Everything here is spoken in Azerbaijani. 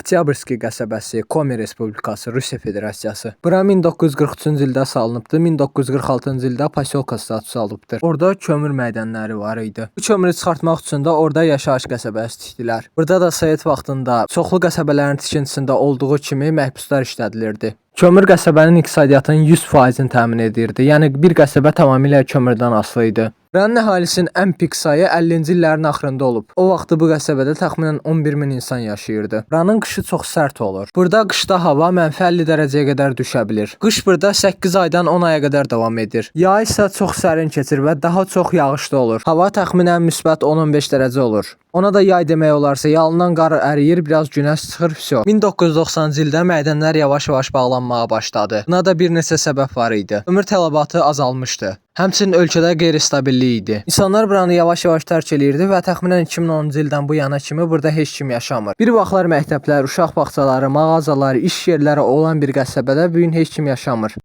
Oktyabrski qəsəbəsi, Komi Respublikası, Rusiya Federasiyası. Bura 1943-cü ildə salınıbdır. 1946-cı ildə posyolka statusu alıbdır. Orada kömür mədənləri var idi. Bu kömürü çıxartmaq üçün də orada yaşayış qəsəbəsi tikdilər. Burada da Sovet vaxtında çoxlu qəsəbələrin tikintisində olduğu kimi məhbuslar işlədilirdi. Kömür qəsəbənin iqtisadiyyatının 100%-ni təmin edirdi. Yəni bir qəsəbə tamamilə kömürdən asılı idi. Buranın əhalisinin ən pik sayı 50-ci illərin axırında olub. O vaxtı bu qəsəbədə təxminən 11 min insan yaşayırdı. Buranın qışı çox sərt olur. Burada qışda hava -50 dərəcəyə qədər düşə bilir. Qış burada 8 aydan 10 aya qədər davam edir. Yay isə çox sərin keçir və daha çox yağışlı olur. Hava təxminən müsbət 10-15 dərəcə olur. Ona da yay demək olarsa, yalından qar əriyir, biraz günəş çıxır, vəsə. 1990-cı ildə mədənlər yavaş-yavaş bağlanmağa başladı. Buna da bir neçə səbəb var idi. Kömür tələbatı azalmışdı. Həmçinin ölkədə qeyri-stabillik idi. İnsanlar buranı yavaş-yavaş tərk eləyirdi və təxminən 2010-cu ildən bu yana kimi burada heç kim yaşamır. Bir vaxtlar məktəblər, uşaq bağçaları, mağazalar, iş yerləri olan bir qəsəbədə bu gün heç kim yaşamır.